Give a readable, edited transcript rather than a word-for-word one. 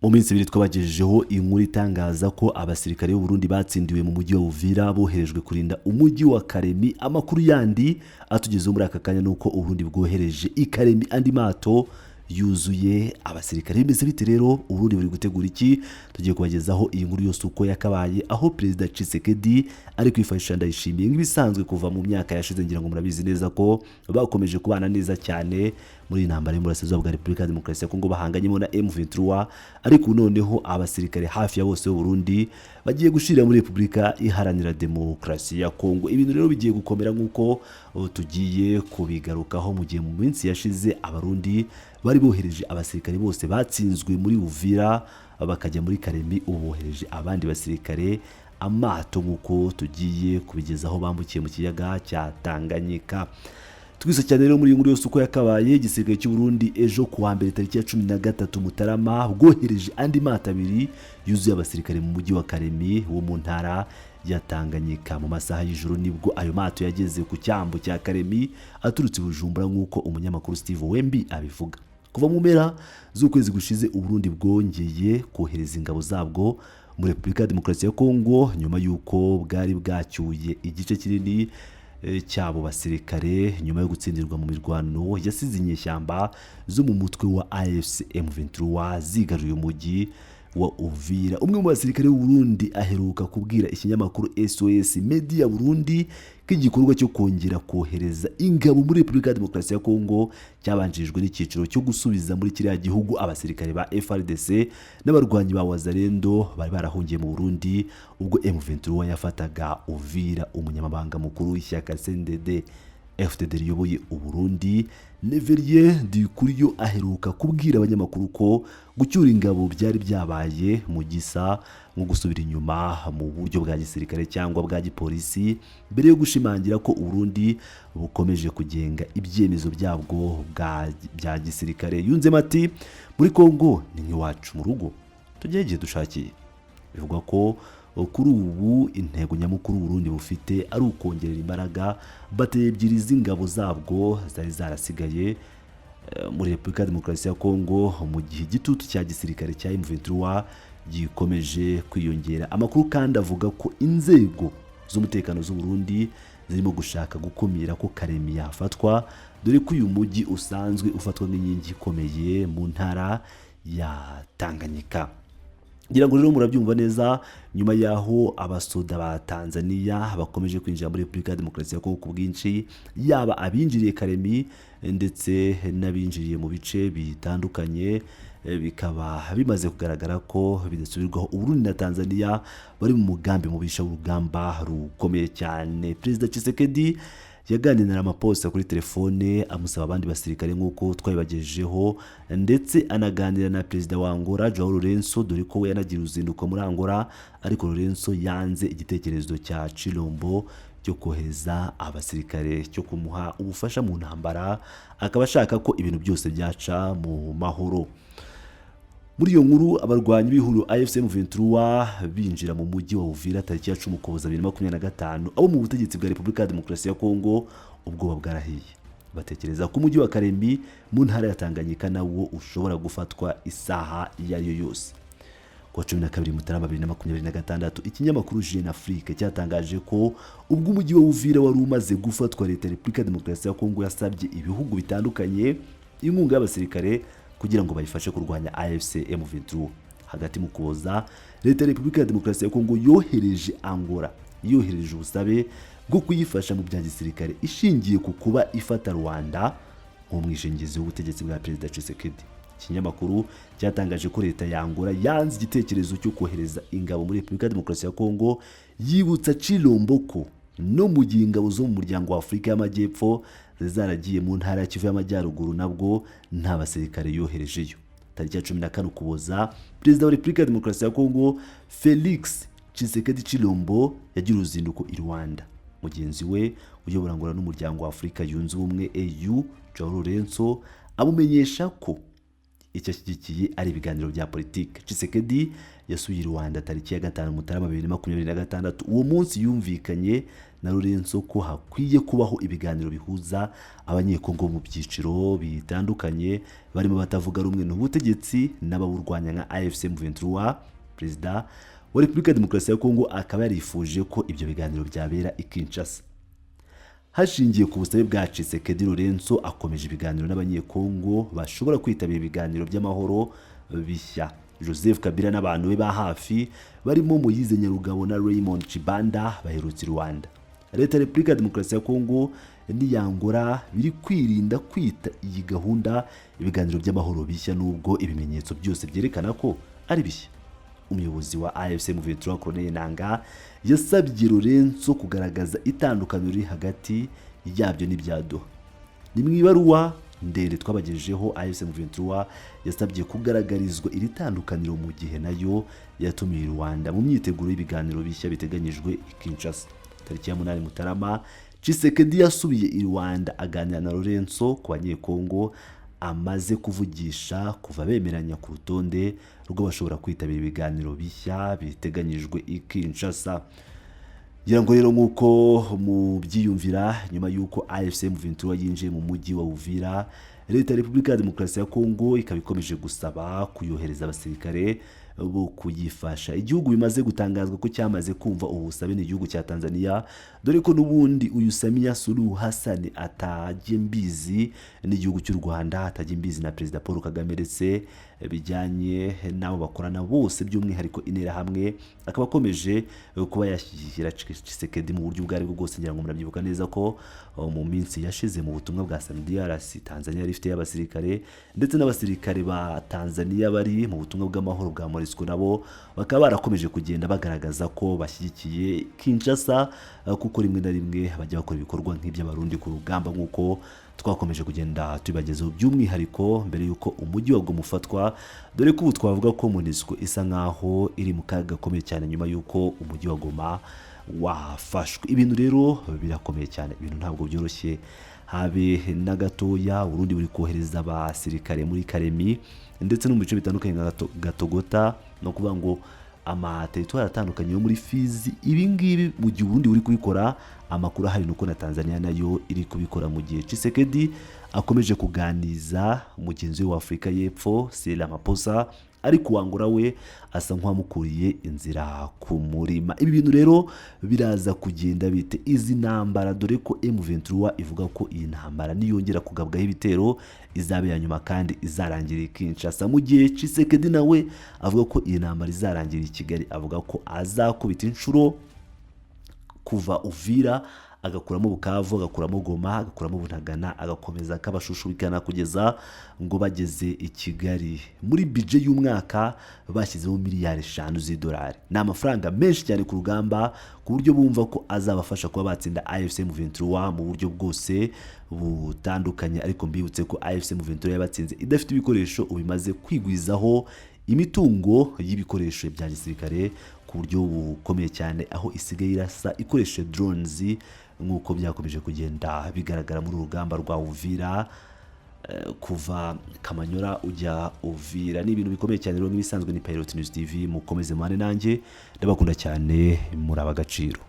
Mu minsi 2 twabagejejeho inkuru itangaza ko abasirikare b'u Burundi batsindiwe mu mujyi wa Uvira boherejwe kurinda umujyi wa Karemi. Amakuru yandi atugezeho muri aka kanya nuko u Burundi bwohereje i Karemi andi mato yuzuye abasirikare. Bimeze bite rero? U Burundi buri gutegura iki? Tugiye kubagezaho iyi nkuru yose uko yakabaye, aho Perezida Tshisekedi ari kwifashisha Ndayishimiye nk'ibisanzwe kuva mu myaka yashize. Ngira ngo murabizi neza ko bakomeje kubana neza cyane muri iyi ntambara y'Uburasirazuba bwa Repubulika ya Demokarasi ya Kongo bahanganyemo na M23. Ariko noneho abasirikare hafi ya bose b'u Burundi bagiye gushira muri Repubulika Iharanira Demokarasi ya Kongo. Ibintu rero bigiye gukomera nk'uko tugiye kubigarukaho, mu gihe mu minsi yashize Abarundi bari bohereje abasirikare bose batsinzwe muri Uvira bakajya muri Karemi. Ubu bohereje abandi basirikare, amato, nk'uko tugiye kubigezaho, bambukiye mu kiyaga cya Tanganyika. Twise cyane rero muri iyi nkuru yose uko yakabaye. Igisirikare cy'u Burundi ejo kuwa mbere tariki ya 13 Mutarama bwohereje andi mato abiri yuzuye abasirikare mu mujyi wa Karemi wo mu ntara ya Tanganyika. Mu masaha y'ijoro nibwo ayo mato yageze ku cyambu cya Karemi aturutse i Bujumbura, nk'uko umunyamakuru Steve Wembi abivuga. Kuva mu mpera z'ukwezi gushize, u Burundi bwongeye kohereza ingabo zabwo muri Repubulika ya Demokarasi ya Kongo nyuma y'uko bwari bwacyuye igice kinini cy'abo basirikare nyuma yo gutsindirwa mu mirwano yasize inyeshyamba zo mu mutwe wa AFC M23 zigaruye umujyi wa Uvira. Umwe mu basirikare b'u Burundi aheruka kubwira ikinyamakuru SOS Media Burundi ko igikorwa cyo kongera kohereza ingabo muri Repubulika ya Demokarasi ya Kongo cyabanjirijwe n'icyiciro cyo gusubiza muri kiriya gihugu abasirikare ba FARDC n'abarwanyi ba Wazalendo bari barahungiye mu Burundi ubwo M23 yafataga Uvira. Umunyamabanga mukuru w'ishyaka CNDD FDD riyoboye u Burundi, Reverien Ndikuriyo, aheruka kubwira abanyamakuru ko gucyura ingabo byari byabaye mu gisa nko gusubira inyuma mu buryo bwa gisirikare cyangwa bwa gipolisi, mbere yo gushimangira ko u Burundi bukomeje kugenga ibyemezo byabwo bya gisirikare. Yunzemo ati: "Muri Kongo ni nk'iwacu mu rugo, tujye igihe dushakiye." Bivugwa ko kuri ubu intego nyamukuru u Burundi bufite ari ukongerera imbaraga batayo ebyiri z'ingabo zabwo zari zarasigaye muri Repubulika ya Demokarasi ya Kongo, mu gihe igitutu cya gisirikare cya M23 gikomeje kwiyongera. Amakuru kandi avuga ko inzego z'umutekano z'u Burundi zirimo gushaka gukumira ko Karemi yafatwa, dore ko uyu mujyi usanzwe ufatwa nk'inkingi ikomeye mu ntara ya Tanganyika. Ngira ngo rero murabyumva neza, nyuma y'aho abasoda ba Tanzania bakomeje kwinjira muri Repubulika ya Demokarasi ya Kongo ku bwinshi, yaba abinjiriye Karemi ndetse n'abinjiriye mu bice bitandukanye, bikaba bimaze kugaragara ko bidasubirwaho Uburundi na Tanzania bari mu mugambi mubisha w'urugamba rukomeye cyane. Perezida Tshisekedi yaganiriye na Ramaphosa kuri telefone amusaba abandi basirikare nk'uko twabibagejejeho, ndetse anaganira na perezida wa Angola, João Lourenço, dore ko we yanagira uruzinduko muri Angola, ariko Lourenço yanze igitekerezo cya Chilombo cyo kohereza abasirikare, cyo kumuha ubufasha mu ntambara, akaba ashaka ko ibintu byose byaca mu mahoro. Muri iyo nkuru, abarwanyi b'ihuriro AFC M23 binjira mu mujyi wa Uvira tariki ya 10 Ukuboza 2025, abo mu butegetsi bwa Repubulika ya Demokarasi ya Kongo ubwoba bwarahiye, batekereza ko umujyi wa Karemi mu ntara ya Tanganyika nawo ushobora gufatwa isaha iyo ari yo yose. Kuwa 12 Mutarama 2026, ikinyamakuru Jeune Afrique cyatangaje ko ubwo umujyi wa Uvira wari umaze gufatwa, Leta ya Repubulika ya Demokarasi ya Kongo yasabye ibihugu bitandukanye inkunga y'abasirikare kugira ngo bayifashe kurwanya AFC M23. Hagati mu Kuboza, Leta ya Repubulika ya Demokarasi ya Kongo yohereje Angola, yohereje ubusabe bwo kuyifasha mu bya gisirikare, ishingiye ku kuba ifata Rwanda nk'umwishingizi w'ubutegetsi bwa Perezida Tshisekedi. Ikinyamakuru cyatangaje ko leta ya Angola yanze igitekerezo cyo kohereza ingabo muri Repubulika ya Demokarasi ya Kongo, yibutsa Chilombo ko no mu gihe ingabo zo mu muryango wa Afurika y'Amajyepfo zari zaragiye mu ntara ya Kivu y'Amajyaruguru, nabwo nta basirikare yoherejeyo. Tariki ya 14 Ukuboza, Perezida wa Repubulika ya Demokarasi ya Kongo Felix Tshisekedi Chilombo yagira uruzinduko i Rwanda. Mugenzi we uyobora Angola n'umuryango wa Afurika Yunze Ubumwe, AU, João Lourenço, amumenyesha ko icyo ashyigikiye ari ibiganiro bya politiki. Tshisekedi yasuye i Rwanda tariki ya 5 Mutarama 2026. Uwo munsi yumvikanye na Lourenço ko hakwiye kubaho ibiganiro bihuza Abanyekongo mu byiciro bitandukanye, barimo batavuga rumwe n'ubutegetsi n'ababurwanya nka AFC M23. Perezida wa Repubulika ya Demokarasi ya Kongo akaba yarifuje ko ibyo biganiro byabera i Kinshasa. Hashingiye ku busabe bwa Tshisekedi, Lourenço akomeje ibiganiro n'Abanyekongo bashobora kwitabira ibiganiro by'amahoro bishya. Joseph Kabila n'abantu be ba hafi barimo Moise Nyarugabo na Raymond Chibanda baherutse i Rwanda. Leta ya Repubulika ya Demokarasi ya Kongo n'iy'Angola biri kwirinda kwita iyi gahunda ibiganiro by'amahoro bishya, nubwo ibimenyetso byose byerekana ko ari bishya. Umuyobozi wa AFC M23, Corneille Nangaa, yasabye Lourenço kugaragaza itandukaniro riri hagati yabyo n'ibya Doha. Ni mu ibaruwa ndende twabagejejeho, AFC M23 yasabye kugaragarizwa iri tandukaniro mu gihe nayo yatumiye Rwanda mu myiteguro y'ibiganiro bishya biteganyijwe i Kinshasa. Tariki ya 8 Mutarama, Tshisekedi yasubiye i Rwanda aganira na Lourenço ku Banyekongo amaze kuvugisha kuva bemeranya ku rutonde rw'abashobora kwitabira ibiganiro bishya biteganyijwe i Kinshasa. Ngira ngo rero nk'uko mubyiyumvira, nyuma y'uko AFC M23 yinjiye mu mujyi wa Uvira, Leta ya Repubulika ya Demokarasi ya Kongo ikaba ikomeje gusaba kuyohereza abasirikare bo kuyifasha. Igihugu bimaze gutangazwa ko cyamaze kumva ubu busabe ni igihugu cya Tanzania, dore ko n'ubundi uyu Samia Suluhu Hassan atajya mbizi n'igihugu cy'u Rwanda, atajya imbizi na Perezida Paul Kagame, ndetse bijyanye n'abo bakorana bose, by'umwihariko Interahamwe, akaba akomeje kuba yashyigikira Tshisekedi mu buryo ubwo aribwo bwose. Ngira ngo murabyibuka neza ko mu minsi yashize mu butumwa bwa SAMIDRC, Tanzania yari ifite abasirikare, ndetse n'abasirikare ba Tanzania bari mu butumwa bw'amahoro bwa MONUSCO nabo bakaba barakomeje kugenda bagaragaza ko bashyigikiye Kinshasa, kuko rimwe na rimwe bajya bakora ibikorwa nk'iby'Abarundi ku rugamba, nk'uko twakomeje kugenda tubibagezaho, by'umwihariko mbere y'uko umujyi wa Goma ufatwa, dore ko ubu twavuga ko MONUSCO isa nkaho iri mu kaga gakomeye cyane nyuma y'uko umujyi wa Goma wafashwe. Ibintu rero birakomeye cyane, ibintu ntabwo byoroshye habe na gatoya. Uburundi buri kohereza abasirikare muri Karemi ndetse no mu bice bitandukanye nka Gatogota, no kuvuga ngo amateritwari atandukanye yo muri Fizi. Ibi ngibi mu gihe Uburundi buri kubikora, amakuru ahari ni uko na Tanzania nayo iri kubikora, mu gihe Tshisekedi akomeje kuganiza mugenzi we wa Afurika y'Epfo Cyril Ramaphosa, ariko uwangura we asa nk'uwamukuriye inzira ku murima. Ibi bintu rero biraza kugenda bite izi ntambara, dore ko M23 ivuga ko iyi ntambara niyongera kugabwaho ibitero izaba iya nyuma kandi izarangira i Kinshasa, mu gihe Tshisekedi nawe avuga ko iyi ntambara izarangira i Kigali? Avuga ko azakubita inshuro kuva Uvira, agakuramo Bukavu, agakuramo Goma, agakuramo Bunagana, agakomeza akabashushubikana kugeza ngo bageze i Kigali. Muri budget y'umwaka bashyizeho miliyari 5 z'idolari. Ni amafaranga menshi cyane ku rugamba, ku buryo bumva ko azabafasha kuba batsinda AFC M23 mu buryo bwose butandukanye. Ariko mbibutse ko AFC M23 yabatsinze idafite ibikoresho, ubu imaze kwigwizaho imitungo y'ibikoresho bya gisirikare ku buryo bukomeye cyane, aho isigaye irasa ikoresheje drones, nk'uko byakomeje kugenda bigaragara muri uru rugamba rwa Uvira, kuva Kamanyora ujya Uvira. Ni ibintu bikomeye cyane. Rero nk'ibisanzwe ni Pilot News TV, mukomeze mubane nanjye, ndabakunda cyane, muri ab'agaciro.